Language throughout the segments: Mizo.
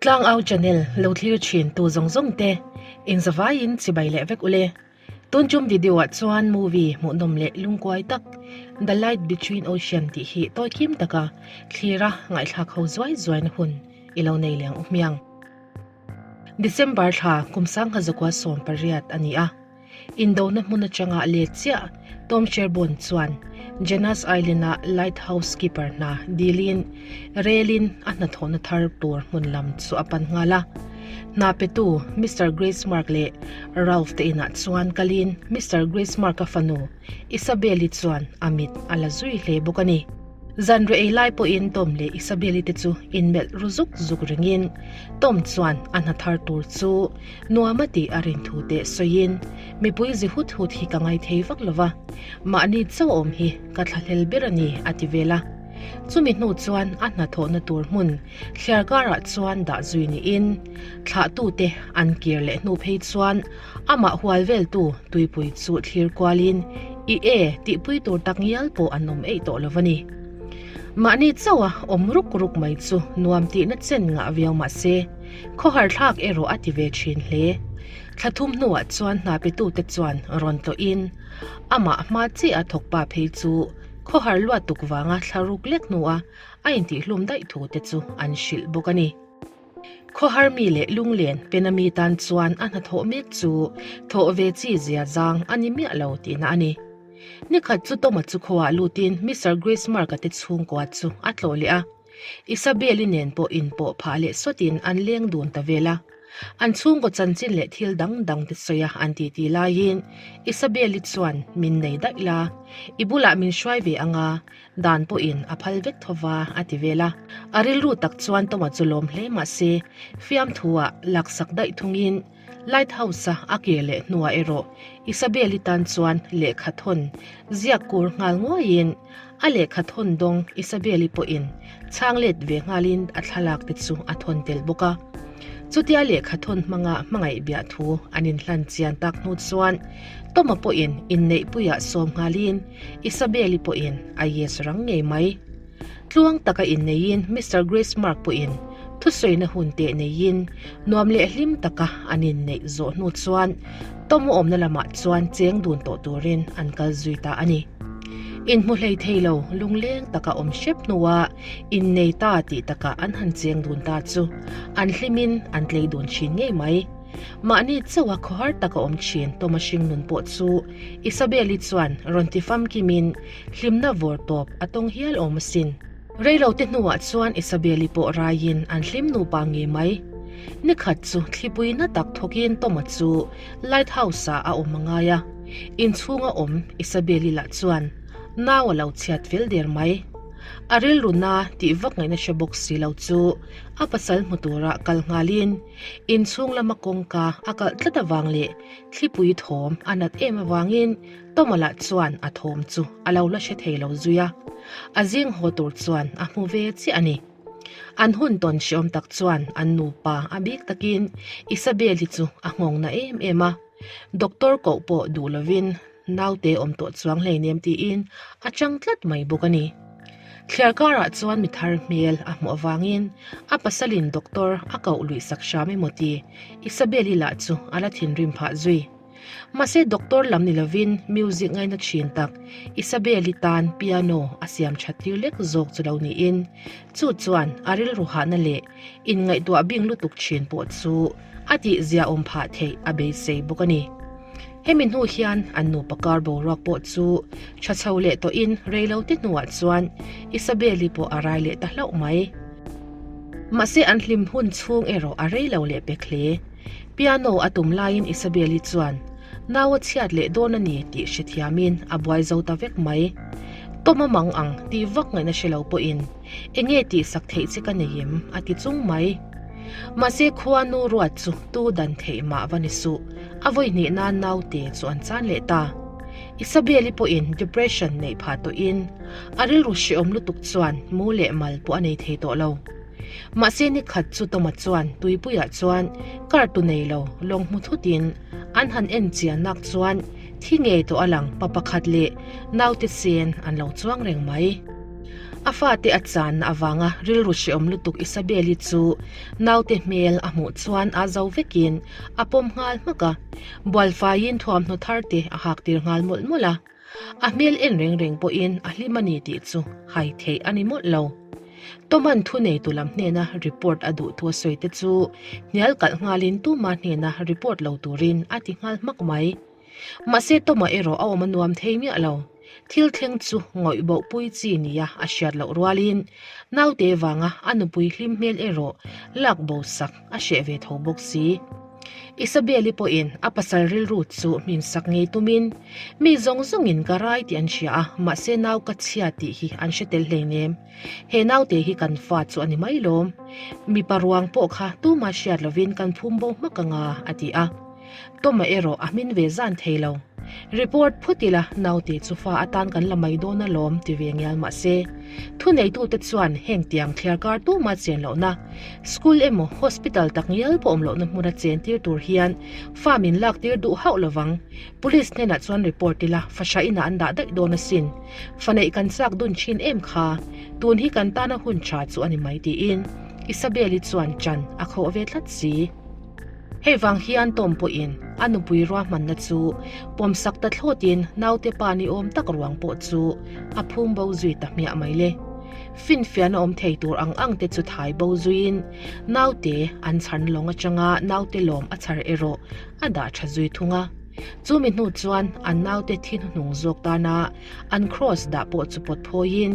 Tlangau channel lo thlir thin tu zawng zawng te in zavaiin chibai leh vek ule. Tun tum video ah chuan movie hmuhnawm leh lungkuai tak The Light Between Ocean tih hi tawi kim taka thlira ngaihthlak ho zuai zuaina hun i lo nei leng u hmiang. December thla kum sangha zakua 18 a ni a. Indona hmun atanga let chiah Tom Sherbourne chuan Janus Island-a lighthouse keeper hna dilin relin a hnathawhna thar tur hmun lam chu a pan nghal a. Hna petu Mister Gracemark leh Ralph te inah chuan kalin Mister Gracemark-a fanu Isabel-i chuan a mit a la zui hle bawk a ni. Zanriah ei lai pawhin Tom leh Isabel-i te chu inmelh ru zuk zuk ringin Tom chuan a hna thar tur chu nuam a tih a rin thu te sawiin, Mipui zi hut hut hi ka ngaithei vak lo va, mahni chauh awm hi ka thlahlel ber a ni a ti vel a. Chumi hnu chuan a hnathawhna tur hmun thliar karah chuan dah zui niin thlahtute an kir leh hnu phei chuan Amah hual veltu tuipui chu thlir kualin i e tihpui tur tak ngial pawh an awm eih tawh lo va ni. Mahni chauha awm ruk ruk mai chu nuam tihna chen ngah viau mah se, khawhar thlak erawh a ti ve thin hle. Thla thum hnuah chuan hna petute chuan rawn tlawhin amah hma chiah a thawkpa phei chu khawhar luat tuk vanga thla ruk lek hnua a intihhlum daih thu te chu an hrilh bawk a ni. Khawhar mi leh lunglen pena mi tan chuan a hnathawh mek chu thawh ve chi zia zang a ni miah lo tihna a ni. Nikhat chu Toma chu khuaah lutin Mister Gracemark-a te chhungkua chu a tlawh leh a. Isabel-i nen pawh inpawh phah leh sawtin an leng dun ta vel a. An chhungkaw chanchin leh thil dang dang te sawi a an titi laiin Isabel-i chuan min nei daih la, i bulah min hruai ve anga Dan pawhin a phal vek tho va a ti vel a. A rilru tak chuan Toma chu lawm hle mah se, fiamthu-ah laksak daih thungin Lighthouse-a a kir leh hnuah erawh Isabel-i tan chuan lehkha thawn ziak kur nghal nguaiin a lehkha thawn dawng Isabel-i pawhin chhang let ve nghalin a thlalak te chu a thawn tel bawk a. Chutia lehkha thawn hmanga hmangaih biah thu an inhlan chian tak hnu chuan Toma pawhin inneihpuiah sawm nghalin Isabel-i pawhin a yes rang ngei mai. Tluang taka inneiin Mister Gracemark pawhin thusawina hun teh neiin nuam leh hlim taka an inneih zawh hnu chuan Tom-a awmna lamah chuan cheng dun tawh turin an kal zui ta a ni. Inhmu hlei thei lo lungleng taka awm hrep hnua innei ta tih takah an han cheng dun ta chu an hlimin an tlei dun thin ngei mai. Mahni chauha khawhar taka awm thin Toma hringnun pawh chu Isabel-i chuan rawn ti famkimin hlimna vawr tawp a tawng hial awm asin. Reilote hnuah chuan Isabel-i pawh raiin an hlim nupa ngei mai. Nikhat chu thlipui na tak thawkin Toma chu Lighthouse-ah a awm a ngai a, inchhunga awm Isabel-i lah chuan nau a lo chhiat fel der mai. A rilru na tih vak ngaihna hre bawk si lo chu a pasal hmu tura kal nghalin Inchhung lama kawngka a kalh tlat avang leh thlipui thawm a nat em avangin Toma lah chuan a thawm chu a lo la hre thei lo zui a, a zing haw tur chuan a hmu ve chiah a ni. An hun tawn hreawm tak chuan an nupa a bik takin Isabel-i chu a nghawng na em em a, doctor koh pawh duh lovin Naute awm tawh chuang hleinem tiin a chang tlat mai bawk a ni. Thliar karah chuan mi thar hmel a hmuh avangin a pasalin doctor a koh luih sak hram emaw ti Isabel-i lah chu a la thinrim phah zui. Mahse doctor lam ni lovin music ngaina thin tak Isabel-i tan piano a siam that tir lek zawk chu lo niin chu chuan a rilru hahna leh inngaihtuah bing lutuk thin pawh chu a tih ziaawm phah theih a beisei bawk a ni. Hemi hnu hian an nupa kar boruak pawh chu tha chho leh tawhin reilote hnuah chuan Isabel-i pawh a rai leh ta hlauh mai. Mahse an hlim hun chhung erawh a reilo leh pek hle. Piano a tum laiin Isabel-i chuan nau a chhiat leh dawn a ni tih hrethiamin a buai zo ta vek mai. Tawm a mang ang tih vak ngaihna hre lo pawhin enge tih sak theih che ka nei em a ti chung mai. Mahse khua nu ruat chu tu dan theih mah va ni suh. A vawi hnih nan naute chu an chan leh ta. Isabel-i pawhin depression neih phah tawhin a rilru hreawm lutuk chuan mu leh mal pawh a nei thei tawh lo. Mahse ni khat chu Toma chuan tuipuiah chuan car tu nei lo lawng hmu thutin an han en chian nak chuan thi ngei tawh a lang pa pakhat leh naute sen an lo chuang reng mai. A fate a channa avanga rilru hreawm lutuk Isabel-i chu naute hmel a hmuh chuan a zo vekin a pawm nghal hmak a, bualfaiin thuamhnaw thar te a hak tir nghal mawlh mawlh a. A hmel en reng reng pawhin a hlim a ni tih chu hai theih a ni mawlh lo. Toman thuneitu lam hnena report a duh thu a sawi te chu hnial kalh nghalin tuma hnena report lo turin a ti nghal hmak mai. Mahse Toma erawh a awm a nuam thei miah lo. Thil thleng chu ngawih boh pui chi nia a hriat loh rualin naute vanga a nupui hlim hmel erawh lak bo sak a hreh ve tho bawk si. Isabel-i pawhin a pasal rilru chu hmin sak ngei tumin mi zawng zawngin ka rai tih an hria a, mahse nau ka chhia tih hi an hre tel hleinem. He naute hi kan fa chu a ni mai lawm. Mipa ruang pawh kha tuma hriat lovin kan phum bo hmak anga a ti a. Toma erawh a hmin ve zan thei lo. Report phut ila naute chu fa atan kan la mai dawn alawm ti ve ngial mah se, thuneitute chuan heng tiang thliar kar tuma chen lohna, school emaw hospital tak ngial pawh awm lohna hmuna chen tir tur hian fa min lak tir duh hauh lovang. Police hnenah chuan report ila fahra inah an dah daih dawn asin. Fa neih kan chak dun thin em kha, tun hi kan tana hun tha chu a ni mai tiin Isabel-i chuan chan a khawh ve tlat si. Hei vang hian Tom pawhin a nupui ruahmanna chu pawmsak ta thlawtin naute pa ni awm tak ruang pawh chu a phum bo zui ta hmiah mai le. Finfiahna awm thei tur ang ang te chu thai bo zuiin naute an chhan lawng atanga naute lawm a chhar erawh a dah tha zui thung a. Chumi hnu chuan an naute thi hnuhnung zawk tana an kraws dah pawh chu pawt phawiin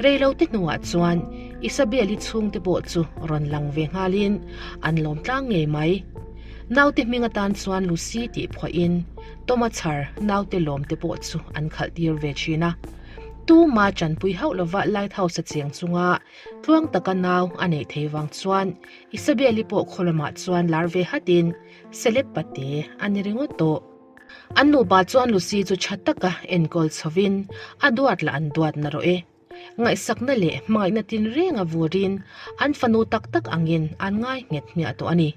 Reilote hnuah chuan Isabel-i chhungte pawh chu rawn lang ve nghalin an lawm tlang ngei mai. Naute hming atan chuan Lucy tih phuahin Toma chhar naute lawmte pawh chu an khalh tir ve thin a. Tuma chanpui hauh lova lighthouse a cheng chunga tluang taka nau a neih thei vang chuan Isabel-i pawh khaw lamah chuan lar ve hatin celeb pate a ni ringawt tawh. An nupa chuan Lucy chu tha taka enkawl chhovin a duat lah an duat na rawh e. Ngaihsakna leh hmangaihna tinreng a vurin an fanu tak tak angin an ngai nghet hmiah tawh a ni.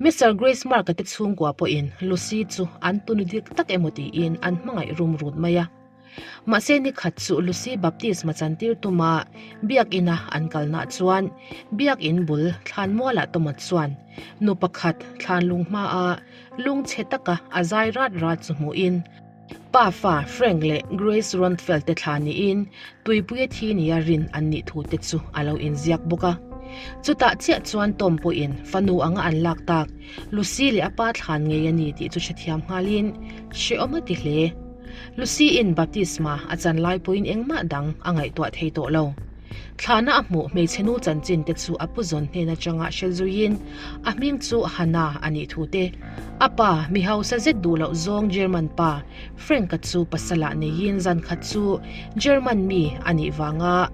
Mister Grace Mark-a te chhungkua pawhin Lucy chu an tunu dik tak emaw tiin an hmangaih rum rut mai a. Mahse ni khat chu Lucy baptisma chantir tuma biakina an kalnah chuan biakin bul thlanmualah Toma chuan nu pakhat thlanlung hmaa lungchhe taka a zai rat rat chu hmuhin pa fa Frank leh Grace Ronfeld te thla niin tuipuia thi nia rin an nih thu te chu a lo inziak bawk a. Chutah chiah chuan Tom pawhin fanu anga an lak tak Lucy leh a pa thlan ngei a ni tih chu hrethiam nghalin hrehawm a ti hle. Lucy-in baptisma a chan lai pawhin engmah dang a ngaihtuah thei tawh lo. Thlahna a hmuh hmeichhe nu chanchin te chu a pu zawn hnen atanga hre zuiin a hming chu Hannah a nih thu te, a pa mi hausa zet duh loh zawng German pa Frank-a chu pasalah neiin zan khat chu German mi a nih vanga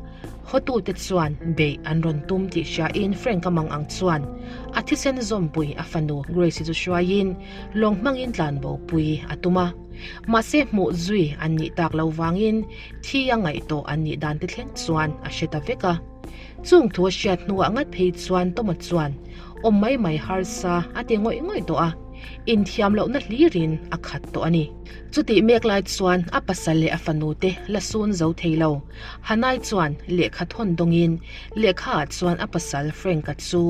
hawtute chuan beih an rawn tum tih hriain Frank-a mang ang chuan a thisen zawmpui a fanu Grace-i chu hruaiin lawng hmangin tlanbopui a tum a. Mahse hmuh zui an nih tak lo vangin thi a ngaih tawh an nih dan te thleng chuan a hre ta vek a. Chung thu a hriat hnuah ngat phei chuan Toma chuan awm mai mai harsa a ti ngawih ngawih tawh a, inthiam lohna hlirin a khat tawh a ni. Chutih mek lai chuan a pasal leh a fanu te la sun zo thei lo. Hanai chuan lehkha thawn dawngin lehkhaah chuan a pasal Frank-a chu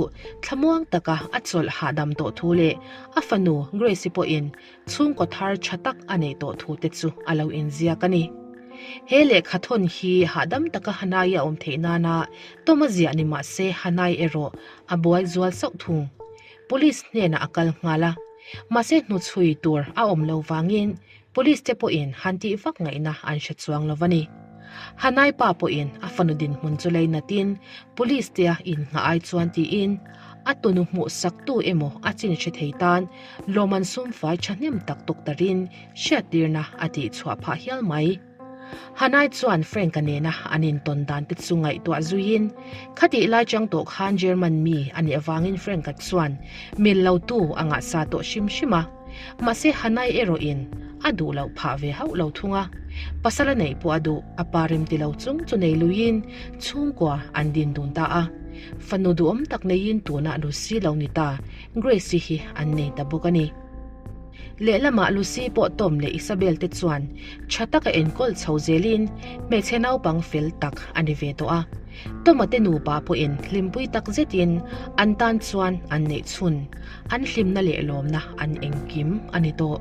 thlamuang taka a chawlh hahdam tawh thu leh a fanu Grace-i pawhin Chhungkaw thar tha tak a neih tawh thu te chu a lo inziak a ni. He lehkha thawn hi hahdam taka Hanai a awm theih nana Toma ziah ni mah se Hanai erawh a buai zual sauh thung. Police hnenah a kal nghal a, mahse hnuchhui tur a awm lo vangin Police te pawhin han tih vak ngaihna an hre chuang lo va ni. Hanai pa pawhin a fanu dinhmun chu lei natin Police tea innghah ai chuan tiin a tunu hmuh saktu emaw a chin hre thei tan lawmman sumfai thahnem tak tawktarin hriattirna a tihchhuah phah hial mai. Hanai chuan Frank-a nena an intawn dan te chu ngaihtuah zuiin khatih lai chang tawh khan German mi a nih avangin Frank-a chuan mil lotu a ngahsa tawh hrim hrim a. Mahse Hanai erawhin a duh loh phah ve hauh lo thung a, pasal a neih pawh a duh, a pa rem ti lo chung chu nei luiin chhungkua an din dun ta a. Fanu duhawm tak neiin tunah Lucy lo ni ta, Grace-i hi an nei ta bawk a ni. Lehlamah Lucy pawh Tom leh Isabel te chuan tha taka enkawl chho zelin hmeichhe naupang fel tak a ni ve tawh a. Tom-a te nupa pawhin hlimpui tak zetin an tan chuan an neih chhun, an hlimna leh lawmna an engkim a ni tawh.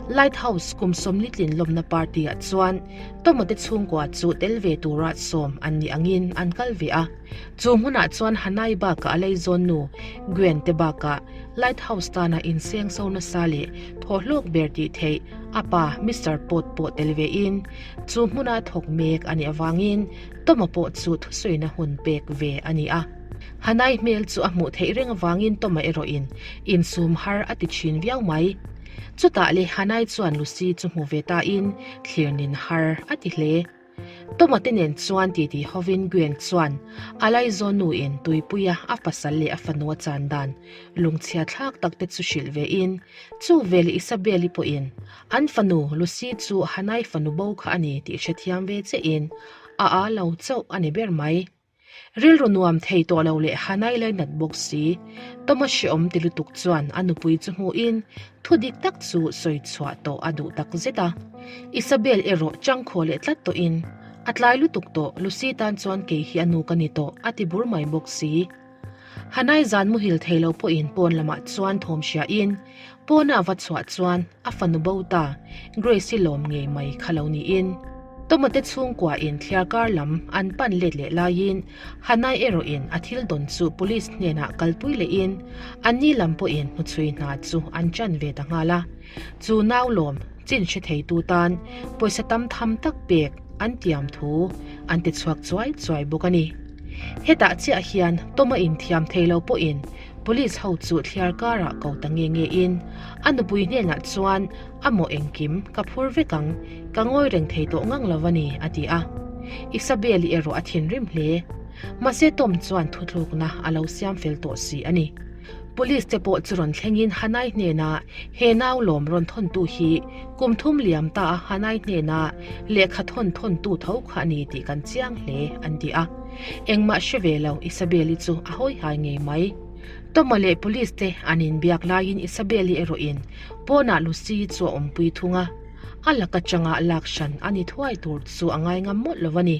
Lighthouse kum sawmli tlin lawmna party-ah chuan Tom-a te chhungkua chu tel ve tura sawm an nih angin an kal ve a. Chu hmunah chuan Hanai bakah a leizawn nu Gwen te bakah Lighthouse tana inseng so nasa leh thaw hlawk ber tih theih a pa Mister Pott pawh tel vein chu hmuna thawk mek a nih avangin Toma pawh chu thusawiina hun pek ve a ni a. Hanai hmel chu a hmuh theih reng avangin Toma erawhin insum har a ti thin viau mai. Chutah le Hanai chuan Lucy chu hmu ve tain thlirnin har a ti hle. Toma te nen chuan titi hovin Gwen chuan a laizawn nuin tuipuia a pasal leh a fanu a chan dan lungchhia thlak tak te chu hrilh vein chu veleh Isabel-i pawhin an fanu Lucy chu Hanai fanu bo kha a ni tih hrethiam ve chiahin a â lo chauh a ni ber mai. Rilru nuam thei tawh lo leh Hanai lainat bawk si, Toma hreawm ti lutuk chuan a nupui chu hmuhin thu dik tak chu sawi chhuah tawh a duh tak zet a. Isabel erawh changkhaw leh tlat tawhin, A tlai lutuk tawh, Lucy tan chuan kei hi a nu ka ni tawh, a ti bur mai bawk si. Hanai zan muhil thei lo pawhin pawn lamah chuan thawm hriain, pawna a va chhuah chuan a fanu bo ta, Grace-i lawm ngei mai kha lo niin. Toma te chhungkua in thliarkar lam an pan let leh laiin Hanai erawhin a thil dawn chu police hnenah kalpui lehin anni lam pawhin hmuchhui hna chu an chan ve ta nghal a. Chu nau lawm chin hre theitu tan pawisa tam tham tak pek an tiam thu an ti chhuak chuai chuai bawk a ni. Hetah chiah hian Toma inthiam thei lo pawhin Police ho chu thliar karah ko ta nge nge in a nupui hnenah chuan a maw engkim ka phur vek ang, ka ngawi reng thei tawh ngang lo a ni a ti a. Isabel-i erawh a thinrim hle. Mahse Tom chuan thuthlukna a lo siam fel tawh si a ni. Police te pawh chu rawn thlengin Hanai hnenah he nau lawm rawn thawntu hi kum thum liam ta a Hanai hnena lehkha thawn thawntu tho kha a ni tih kan chiang hle an ti a. Engmah hre ve lo Isabel-i chu a hawi hai ngei mai. Toma leh Police te an inbiak laiin Isabel-i erawhin pawnah Lucy chu a awmpui thung a, a lak atanga lak hran a ni thuai tur chu a ngai ngam mawlh lo a ni.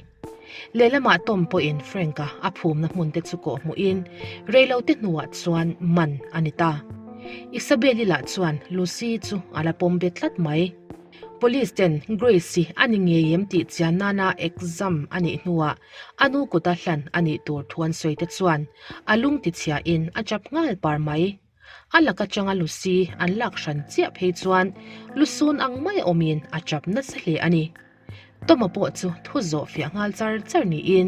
Lehlamah Tom pawhin Frank-a a phumna hmun te chu kawh hmuhin reilote hnuah chuan man a ni ta. Isabel-i lah chuan Lucy chu a la pawm bet tlat mai. Police ten Grace-i a ni ngei em tih chian nana exam a nih hnuah a nu kuta hlan a nih tur thu an sawi te chuan a lung tichhiahin a chap nghal par mai. A lak atanga Lucy an lak hran chiah phei chuan lusun ang mai awmin a chap nasa hle a ni. Toma pawh chu thu zawh fiah nghal char char niin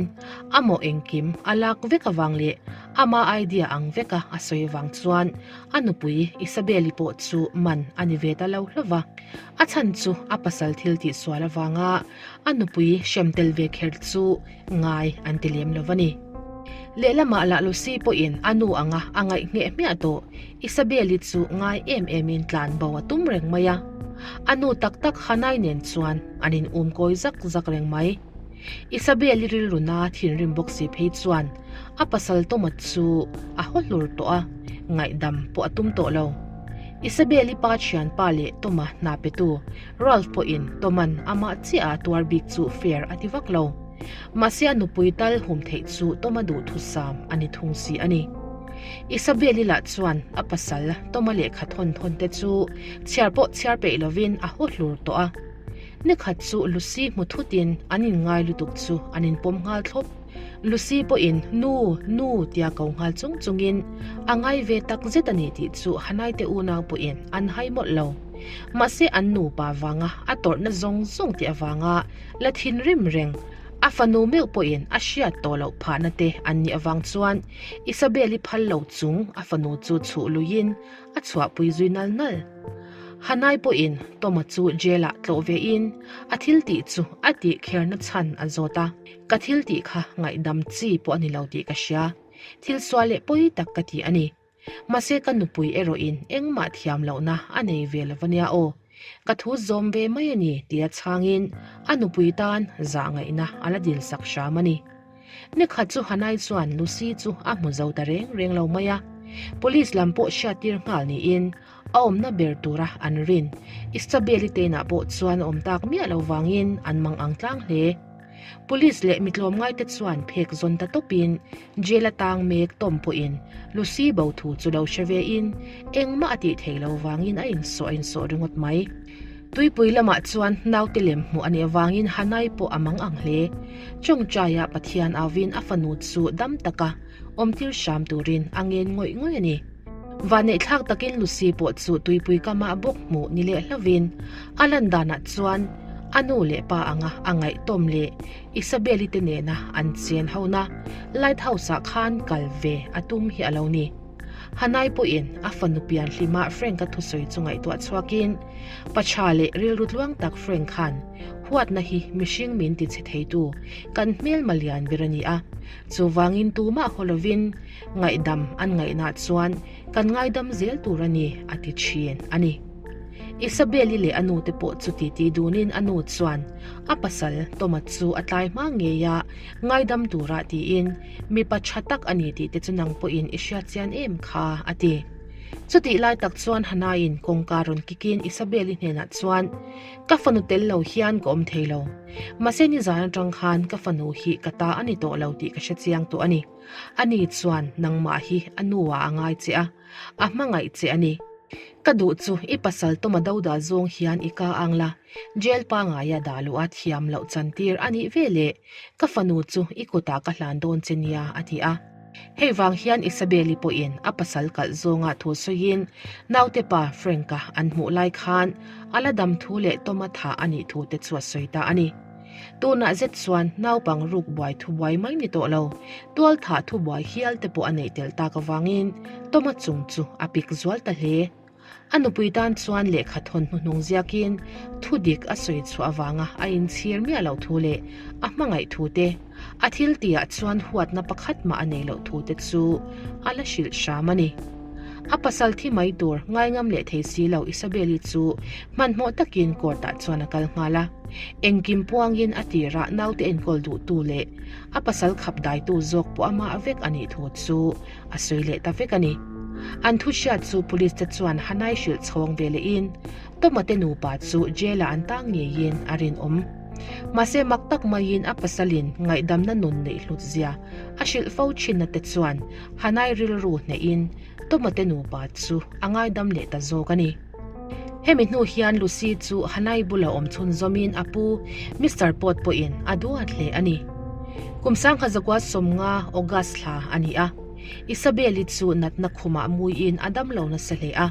a mawh engkim a lak vek avang leh ama idea ang veka a sawi avang chuan a nupui Isabel-i pawh chu man a ni ve ta lo hlauh va. A chhan chu a pasal thil tihsual avanga a nupui hrem tel ve kher chu ngai an ti lem lo va ni. Lehlamah lah Lucy pawhin a nu anga a ngaih ngheh hmiah tawh Isabel-i chu ngai em emin tlan bo a tum reng mai a. A nu tak tak Hanai nen chuan an in um kawi zak zak reng mai. Isabel-i rilru na thinrim bawk si phei chuan a pasal Toma chu a haw hlur tawh a, ngaihdam pawh a tum tawh lo. Isabel-i pa thianpa leh Toma hna petu Ralph pawhin Toma'n amah chiah a tuar bik chu fair a ti vak lo. Mahse a nupui tal hum theih chu Toma duhthusam a ni thung si a ni. Isabel-i lah chuan a pasal Toma lehkha thawn thawn te chu chhiar pawh chhiar peih lovin a haw hlur tawh a. Nikhat chu Lucy hmu thutin an inngai lutuk chu an inpawm nghal thlawp. Lucy pawhin Nu, nu tia ko nghal chung chungin a ngai ve tak zet a ni tih chu Hanai te unau pawhin an hai mawlh lo. Mahse an nupa vanga a tawrhna zawng zawng tih avanga la thinrim reng a fanu meuh pawhin a hriat tawh loh phahna te an nih avang chuan Isabel-i phal lo chung a fanu chu chhuh luiin a chhuahpui zui nal nal. Hanai pawhin Toma chu jail-ah tlawh vein a thil tih chu a tih kherna chhan a zawt a, Ka thil tih kha ngaihdam chi pawh a ni lo tih ka hria, thil sual leh pawi tak ka ti a ni. Mahse ka nupui erawhin engmah thiam lohna a nei ve lo ania aw. Ka thu zawm ve mai a ni tia chhangin a nupui tan zah ngaihna a la dil sak hram a ni. Nikhat chu Hanai chuan Lucy chu a hmu zo ta reng reng lo mai a. Police lam pawh hriattir nghal niin. A awmna ber tura an rin Isabel-i te inah pawh chuan a awm tak miah lo vangin an mang ang tlang hle. Police leh mi tlawmngaite chuan phek zawn ta tawpin jail a tang mek tawm pawhin Lucy bo thu chu lo hre vein engmah a tih theih lo vangin a insawh a insawh ringawt mai. Tuipui lamah chuan naute lem hmuh a nih avangin Hanai pawh a mang ang hle. Chawngchaia Pathian auvin a fanu chu dam taka awmtir hram turin a ngen ngawih ngawih a ni. Vanneihthlak takin Lucy pawh chu tuipui kamah bawk hmuh ni leh hlauvin a lan danah chuan a nu leh pa anga a ngaihtawm leh Isabel-i te nena an chen hona Lighthouse-ah khan kal ve a tum hi a lo ni. Hanai pawhin a fanu pian hlima Frank-a thusawi chu ngaihtuah chhuakin, Pa tha leh rilru tluang tak Frank khan huatna hi mihring min ti chhe theitu kan hmelma lian ber a ni a, chuvangin tumah haw lovin ngaihdam an ngaihnaah chuan kan ngaidam zel tur a ni a ti thin a ni. Isabel-i leh a nute pawh chu titi dunin a nu chuan a pasal Toma chu a tlai hma ngei a, ngaidam tura tiin mipa tha tak a ni tih te chu nang pawhin i hriat chian em kha a ti. Chutih lai tak chuan Hannah-in kawngka rawn kikin Isabel-i hnenah chuan Ka fanu tel lo hian ka awm thei lo. Mahse nizan atang khan ka fanu hi ka ta a ni tawh lo tih ka hre chiang tawh a ni. Ani chuan nangmah hi a nuah a ngai che a, a hmangaih che a ni. Ka duh chu i pasal tawma doda zawng hian i ka ang la, jail pangaia dah luh a thiam loh chantir a nih ve leh ka fanu chu i kutah ka hlan dawn che nia a ti a. Hei vang hian Isabel-i pawhin a pasal kalh zawnga thu sawiin naute pa Frank-a an hmuh lai khan a la dam thu leh Toma thah a nih thu te chu a sawi ta a ni. Tunah zet chuan naupang ruk buai thubuai mai ni tawh lo, tual thah thubuai hial te pawh a neih tel tak avangin Toma chung chu a pik zual ta hle. A nupui tan chuan lehkha thawn hnuhnung ziakin thu dik a sawi chhuah avanga a inchhir miah loh thu leh a hmangaih thu te, a thil tihah chuan huatna pakhat mah a nei loh thu te chu a la hrilh hram a ni. A pasal thi mai tur ngaingam leh thei si lo Isabel-i chu hmanhmawh takin court-ah chuan a kal nghal a. Engkim puangin a tirah naute enkawl duhtu leh a pasal khap daitu zawk pawh amah vek a nih thu chu a sawi leh ta vek a ni. An thu hriat chu police te chuan Hanai hrilh chhawng ve lehin Toma te nupa chu jail-ah an tang ngeiin a rinawm. Mahse mak tak maiin a pasalin ngaihdamna nun neih hlut zia a hrilh fo thinna te chuan Hanai rilru hnehin Toma te nupa chu a ngaidam leh ta zawk a ni. Hemi hnu hian Lucy chu Hanai bula awm chhun zawmin a pu Mister Pawt pawhin a duat hle a ni. Kum sangha zakua 50 August thla a ni a, Isabel-i chu natna khumah muiin a damlo nasa hle a,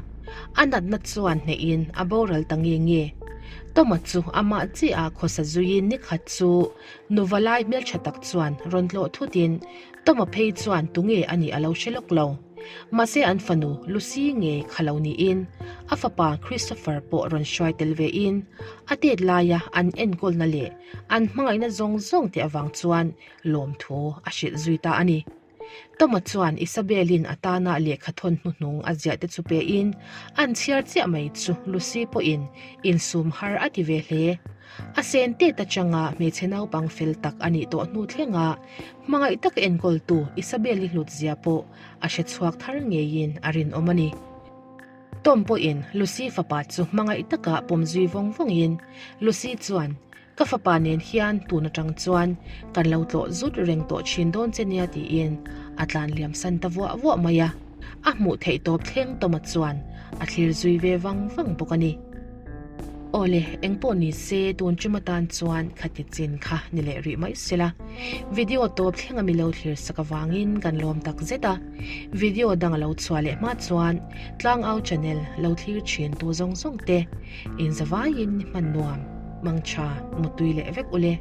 a natna chuan hnehin a boral ta nge nge. Toma chu amah chiah a khawsa zuiin nikhat chu nuva lai hmeltha tak chuan rawn tlawh thutin Toma phei chuan tunge a nih a lo hre lawk lo. Mahse an fanu Lucy nge kha lo niin a fapa Christopher pawh rawn hruai tel vein a tet laia an enkawlna leh an hmangaihna zawng zawng te avang chuan lawmthu a hrilh zui ta a ni. Toma chuan Isabel-in a tana lehkha thawn hnuhnung a ziah te chu pein an chhiar chiah mai chu Lucy pawhin insum har a ti ve hle. A sen tet atanga hmeichhe naupang fel tak a nih tawh hnu thlenga hmangaih taka enkawltu Isabel-i hlut zia pawh a hre chhuak thar ngeiin a rinawm a ni. Tom pawhin Lucy fapa chu hmangaih taka pawm zui vawng vawngin Lucy chuan Ka fapa nen hian tun atang chuan kan lo tlawh zut reng tawh thin dawn che nia tiin a tlan liam san ta vuah vuah mai a, a hmuh theih tawp thleng Toma chuan a thlir zui ve vang vang bawk a ni. Awle, engpawh ni se tun tum atan chuan khati chin kha ni leh rih mai sela. Video tawp thleng a mi lo thlir sak avangin kan lawm tak zet a, video dang a lo chhuah leh hma chuan Tlangau channel lo thlir thin tu zawng zawng te Inzavaiin hman nuam, mangtha, mutui leh vek ule.